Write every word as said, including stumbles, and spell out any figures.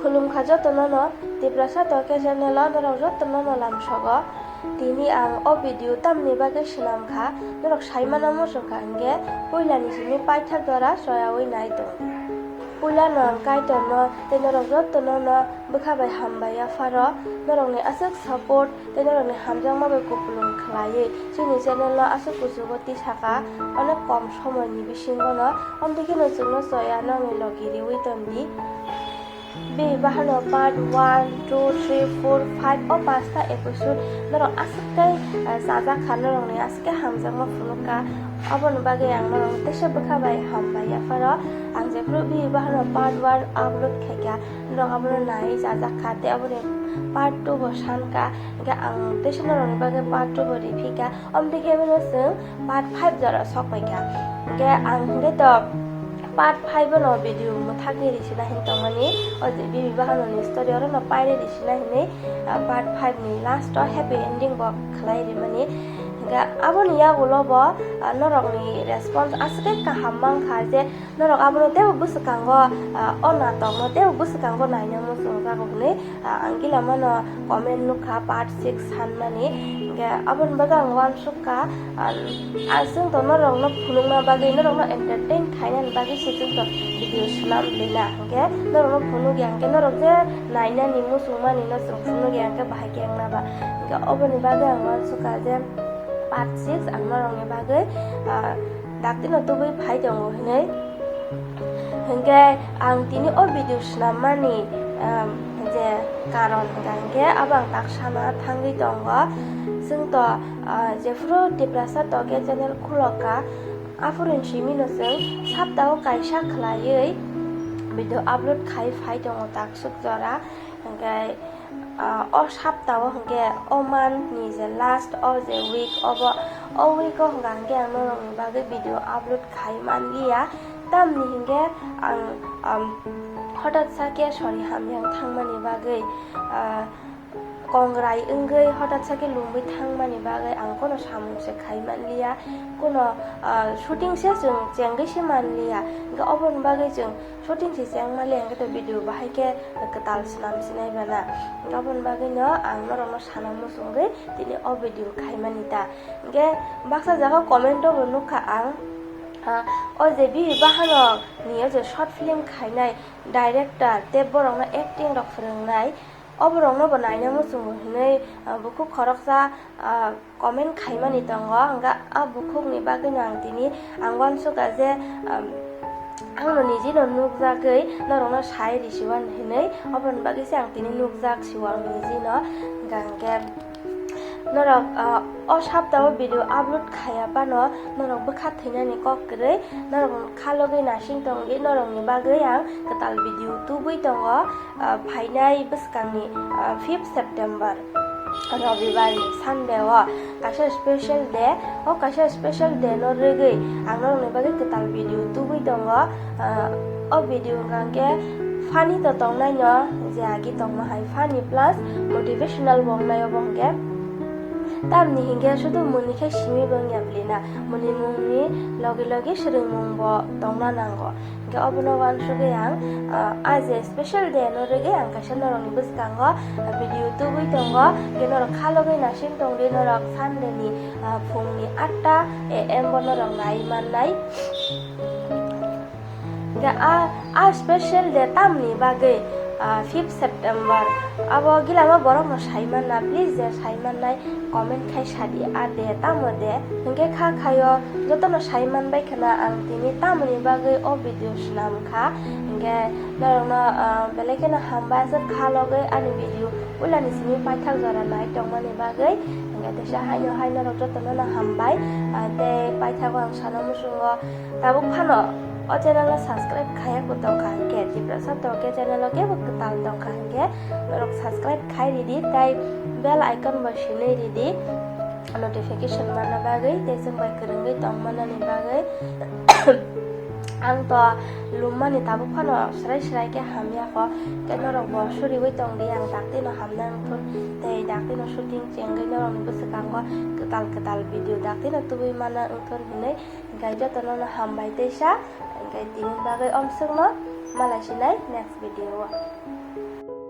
Khulumkha jotono no, Tiprasa Toke channel o norok jotono no lamsogo. Tini ang o video tamni bagwi swnam kha, norok sai mano muchung kha hwnkhe puilani simi paithak jora choyaui nai tong. Puilano ang Kaitorno tei norok jotono no bwkha bai hambai yapharo, norokni aswk support tei norokni hamjakma bai kupulung khlaiwi chini channel no aswk kuchugo tisaka, onek kom somoini bisingo no, omtwi kheno chwngno choya nangni logi riui tondi. Bini bahano part one, two, three, four, five o pasta episode norok aswk khe, eh, chajak kha, norokni aswk khe hamjakma phunuk kha. Aboni bagwi ang norokno teisa bwkha bai hambai yapharo. Ang jephuru bini bahano part one upload khaikha, norok abono naiwi chajak kha, tei aboni part two bo san kha. Hwnkhe ang teisa norokni bagwi part two bo riphikha. Omtwi khe bono chwng part five jora sok paikha. Hwnkhe ang hwnkhe to part five no video mwthakni risina hin tongmani, o je bini bahanoni story oro no painai risina hinwi, ah, part five ni last o happy ending bo khlai rimani. Hwnkhe aboni yagulo bo, ah, norokni response aswk khe kaham mankha je, norok abono teibo bwswkango, ah, o natokno teibo bwswkango naina muchungjago hwnwi, ah, ang gila mano comment nukha part six sanmani. Hwnkhe aboni bagwi ang uansukha, ah, ah, chwng to norokno phunukna bagwi, norokno entertain khainani bagwi se chwng to video swnam lina. Hwnkhe norokno phunukya hwnkhe norok je nainani muchungmani no chwng phunukya hwnkhe bahai khe wngna ba. Hwnkhe oboni bagwi ang uansukha je part six ang norokni bagwi, ah, daktino tubui phai tongo hinwi. Hwnkhe ang tini o video swnammani, um, je karon hwnkha hwnkhe abo ang tak sana thangwi tongo. Chwng to, uh, jephuru Tiprasa Toke channel khulokha, aphuru simi no chwng saptao kaisa khwlaiwi video upload khai phai tongo taksuk jora. Hwnkhe, ah, o saptao hwnkhe o month ni je last o je week obo, o week o hwnkha hwnkhe ang norokni bagwi video upload khai manliya. Tamni hwnkhe ang, um, hotat sa khe sori hamyang thangmani bagwi, ah, kongrai wngwi hotat sa khe lumwi thangmani bagwi ang kono samung se khai manliya, kono, ah, shooting se chwng chengwi se manliya. Hwnkhe oboni bagwi chwng shooting se cheng manliya hwnkhe to video bahai khe kwtal swnam sinai bana. Aboni bagwino ang norokno sana muchungwi tini o video khaimani ta. Hwnkhe baksa jaga comment o bo nukha ang, ah, o je bini bahanok ni o je short film khainai director tei borokno acting rok phwrwngnai, o borokno bo naina muchungo hinwi, ah, bukhuk khoroksa, ah, comment khaimani tongo, hwnkha a bukhukni bagwino ang tini ang uansukha je, um, angno nijino nukjagwi norokno sai risiwan hinwi, oboni bagwi se ang tini nukjak siwo ang nijino. Hwnkha hwnkhe norok, uh, o saptao video upload khaiya phano norok bwkha thwinani kok kwrwi, norok khalogwi nasing tongdi, norokni bagwi ang kwtal video tubui tongo. Ah, phainai bwskangni, ah, fifth September, Robibar ni Sunday o kaisa special day. O kaisa special day no rwgwi ang norokni bagwi kwtal video tubui tongo. Ah, o video hwnkha hwnkhe funny to tongnai no, je agi tongma hai funny plus motivational bo wngnai obo hwnkhe. Tamni hinkhe sudu muni khe simi bo wngya bwlina, muni mungni logi logi swrwngmung bo tongna nango. Hwnkhe obono uansugwi ang, ah, a je special day no rwgwi ang kaisa norokni bwskango, ah, video tubui tongo. Hwnkhe norok khalogwi nasing tongdi, norok Sunday ni, ah, phungni atta A M bo norok nai mannai. Hwnkhe a, a special day tamni bagwi, ah, fifth September, abo gilama borokno sai manna, please je sai mannai. Comment khai sadi, a de, tamo de. Hwnkhe kha khaio, jotono sai manbai khwna ang tini tamoni bagwi o video swnam kha. Hwnkhe norokno, ah, belai kheno hambai aswk kha logwi ani video puilani simi paithak jora nai tongmani bagwi. Hwnkhe teisa haino hai norok jotono no hambai, ah, tei paithago ang sana muchungo. Tabuk phano o channel no subscribe khaiya khe tongkha hwnkhe, Tiprasa Toke channel o kebo kwtal tongkha hwnkhe norok subscribe khai ridi, tei bell icon bo sinwi ridi, notification manna bagwi tei chwng bai kwrwngwi tongmanani bagwi. Ang to lummani tabuk phano swrai swrai khe hamya kho, tei norok bo suriwi tongdi, ang daktino hamna wngthun tei daktino shooting chengwi norokni bwswkango kwtal kwtal video daktino tubui manna wngthun hinwi. Hwnkhe jotono no hambai teisa, hwnkhe tini bagwi omswkno Malai sinai next video o.